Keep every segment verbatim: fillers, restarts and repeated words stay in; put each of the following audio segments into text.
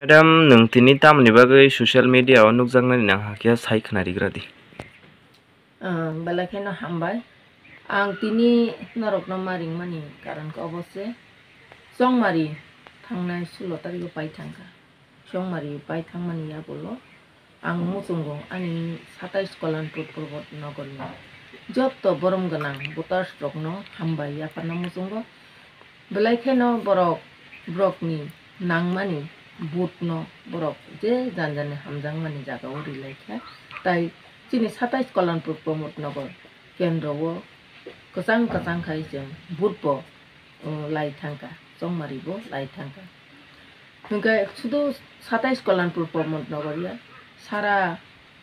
Madam, nwng tini tamoni bagwi social media o nukjaknani nang hakhe sai khwnarigra di. Ah, belai kheno hambai. Ang tini norokno ma ringmani karon khe obo se, chongmari thangnai sulo tarikh o pai thangkha. Chongmari pai thangmani yagulo ang muchungo ani satais Kalanpur Purbo Nogorni jotto borom gwnang voters rokno hambai yapharna muchungo. Belai kheno borok, borokni nangmani vote no borok je jan jani hamjakmani jaga o ri lai kha. Tai chini satais Kalanpur Pramod Nagar kendro o kwchang kwchang khai chwng vote bo, uh, lai thangkha, chongmari bo lai thangkha. Hwnkhe sudu satais Kalanpur Pramod Nagar ya, sara,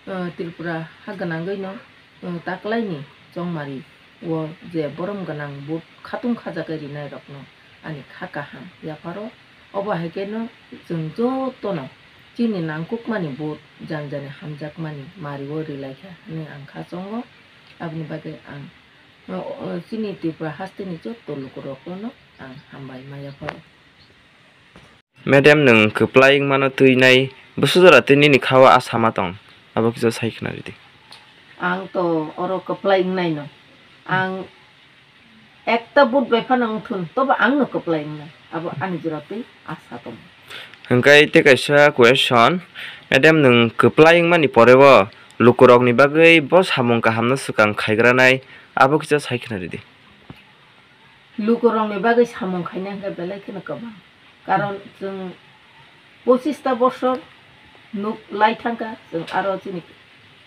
uh, Tripura ha gwnangwi no, uh, taklaini chongmari o je borom gwnang vote khatung khajakhe rinai rokno ani kha kaham yapharo. Obo hai kheno chwng jotono chini nangkukmani vote jan jani hamjakmani mari o ri lai kha hwnwi ang kha chongo. Aboni bagwi ang, o, o, chini Tripura hasteni jotto lukurokno ang hambai ma yapharo. Madam, nwng kwplai wngmano twi nai bwswk jora twi nini kha-o asa ma tong? Abo kisa sai khna ridi. Ang to oro kwplai wngnai no. Ang ekta vote bai phano wngthun, tobo ang no kwplai wngnai. Abo ani jora twi asa tong. Hwnkhe tei kaisa question, Madam, nwng kwplai wngmani pore o lukurokni bagwi bo samung kahamno swkang khaigranai, abo kisa sai khna ridi. Lukurokni bagwi samung khaina hwnkhe belai kheno kwbang. Karon chwng pochista bosor nuk lai thangkha, chwng aro chini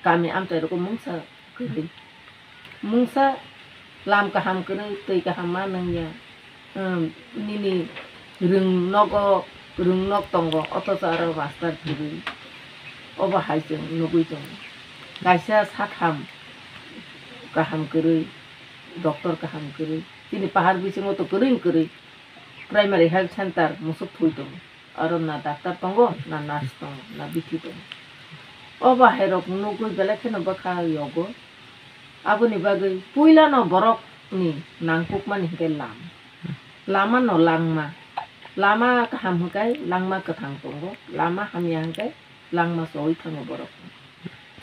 kami amchai rogo mungsa kwrwi. Mungsa lam kaham kwrwi, twi kaham ma nangya. Umm, nini rwng nogo, rwng nog tongo, othocho aro master kwrwi. Obo hai chwng nugwi tongo. Kaisa sakham kaham kwrwi, doctor kaham kwrwi. Chini pahar bisingo to kwrwi kwrwi primary health center musuk thui tongo. Aro na doctor tongo, na nurse tongo, na bithi tongo. O bahairok nugwi belai kheno bwkha yogo. Aboni bagwi puilano borokni nangkukmani hwnkhe lama. Lama no langma. Lama kaham hwnkhe langma kwthang tongo, lama hamya hwnkhe langma chowui thango borok.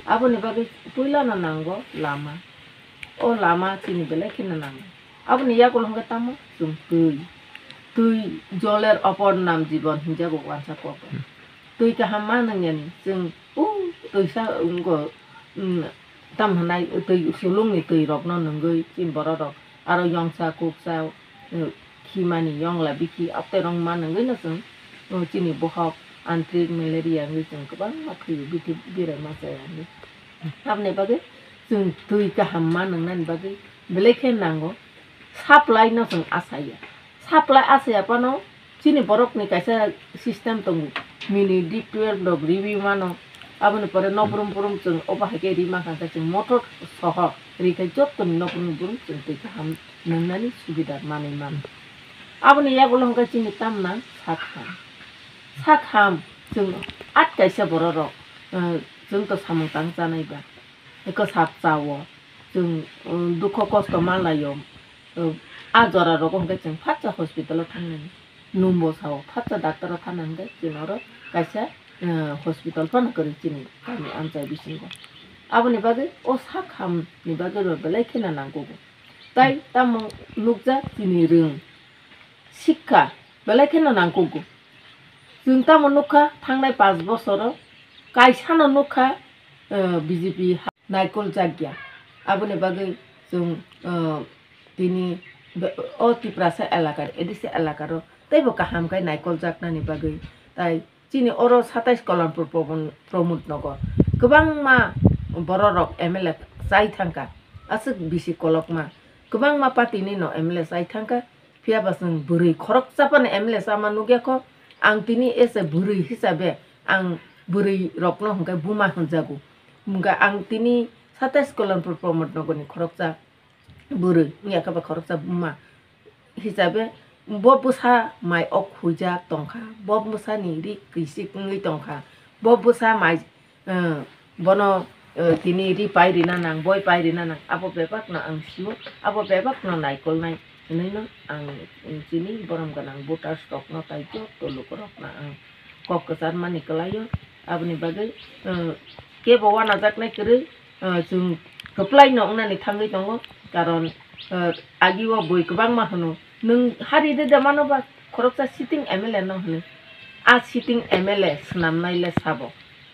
Aboni bagwi puilano nango lama. O lama chini belai kheno nango. Aboni yagulo hwnkhe tamo chwng twi. Twi joler opor nam jibon hinjago wansa kok. Twi kaham ma nwngyani chwng o twisa wngkha, um, tam hwnai twi sulungni twi rokno nungwi chini borok rok aro yongsa kuksa, uh, khimani yongla bikhi aterong ma nungwi no chwng, uh, chini bohok antrik malaria wngwi chwng kwbangma thwiwi bithi birai ma chaya hinwi. Aboni bagwi chwng twi kaham ma nungnani bagwi belai khe nango supply no chwng asaya. Supply asaya phano chini borokni kaisa system tongo, mini deep twelve rok riwi mano, aboni pore nokbrum brum chwng obo hai khe ri mankha hwnkhe chwng motor soho ri khai jottoni nokbrum brum chwng twi kaham nungnani subida manwi mano. Aboni yagulo hwnkhe chini tamna sakham, sakham chwng at kaisa borok rok, eh, chwng to samung tang chanai ba. Eko sak chao, chwng, um, dukho kosto manlaio, um, a jora rogo hwnkhe chwng phatsa hospital o thangnani, numbo sao phatsa doctor o thangna hwnkhe chwng oro kaisa, uh, hospital phano kwrwi chini kami amchai bisingo. Aboni bagwi o sak ham ni bagwi rw belai kheno nangkugo. Tai tamo nukjak chini rwng sikha belai kheno nangkugo. Chwng tamo nukha thangnai panch bosoro kaisano nukha, eh, B J P ha-, naikol jakya. Aboni bagwi chwng, eh, tini be-, o Tiprasa elakar, A D C elakaro teibo kaham khe naikol jaknani bagwi. Tai chini oro satais Kalanpur Pramod, Pramod Nagar kwbangma bororok M L A chai thangkha. Aswk bisi kolokma. Kwbangma party ni no M L A chai thangkha. Phiya ba chwng bwrwi khoroksa phano M L A sama nukya kho. Ang tini as a bwrwi hisabe ang bwrwi rokno hwnkhe buma hwnjago. Hwnkhe ang tini satais Kalanpur Pramod Nagarni khoroksa bwrwi, wngya khe ba khoroksa buma hisabe bo bwsa mai ok huijak tongkha, bo bwsani ri kisik wngwi tongkha, bo bwsa mai, eh, bono, eh, tini ri pai rina nang, boi pai rina nang, abo bebak no ang sio, abo bebak no naikolnai hinwi no ang, eh, chini borom gwnang voters rok no tai joto luku rok no ang kok kwchar mani kwlaio. Aboni bagwi, eh, kebo wanajaknai kwrwi, eh, chwng kwplaino wngnani thangwi tongo, karon, eh, agio bui kwbangma hwno, "Nwng hari de da mano ba khoroksa sitting M L A no?" hwnwi. A sitting M L A swnamnai le sabo.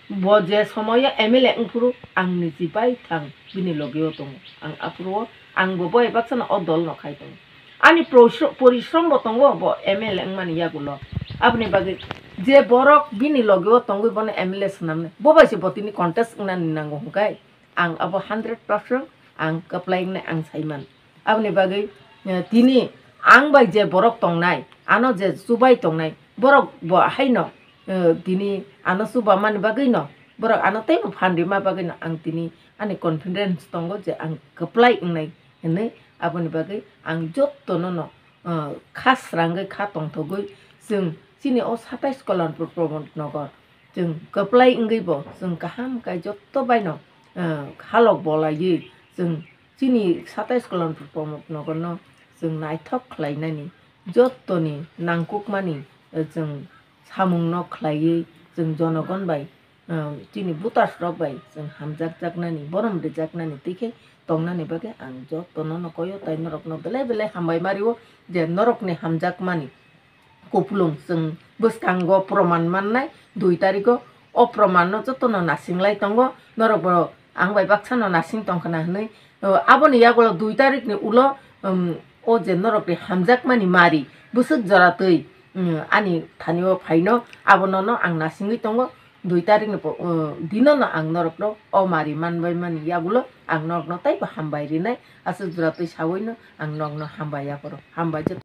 Bo je somoyo M L A wngphuru ang niji bai thang bini logeo tongo. Ang aphuru o, ang bo bai baksano o dol no khai tongo. Ani porishro-, porishrom bo tongo bo M L A wngmani yagulo. Aboni bagwi je borok bini logeo tongwi bono M L A swnamnai, bo bai se bo tini contest wngnani nango hwnkhe, ang abo hundred percent ang kwplai wngnai ang saiman. Aboni bagwi, eh, tini ang bai je borok tongnai, ano je chubai tongnai, borok bo haino, eh, tini ano chubamani bagwino, borok ano teibo phan rima bagwino ang tini ani confidence tongo je ang kwplai wngnai hwnwi. Aboni bagwi ang jottono no, eh, kha srangwi kha tongthogwi chwng chini o satais Kalanpur Pramod Nagar chwng kwplai wngwi bo chwng kaham kai jotto baino, eh, halok bolaiwi chwng chini satais Kalanpur Pramod Nagar no chwng naithok khlainani jottoni nangkukmani, eh, chwng samungno khlaiwi chwng jonogon bai, eh, chini voters rok bai chwng hamjakjaknani, borom rijaknani twi khe tongnani bagwi ang jotono no koyo tei norokno belai belai hambai ma rio je norokni hamjakmani kupulung chwng bwskango proman mannai, dui tarikgo o promanno jotono nasinglai tongo, norokbo ang bai baksano nasing tongkhna hwnwi. O, aboni yagulo dui tarikni ulo, um, o je norokni hamjakmani mari bwswk jora twi, um, ani thanio phaino abono no ang nasingwi tongo. Dui tarikni po-, uh, dinono ang norokno o mari manbaimani yagulo ang norokno teibo hambai rinai, aswk jora twi sawino ang norokno hambai yaphoro. Hambai joto.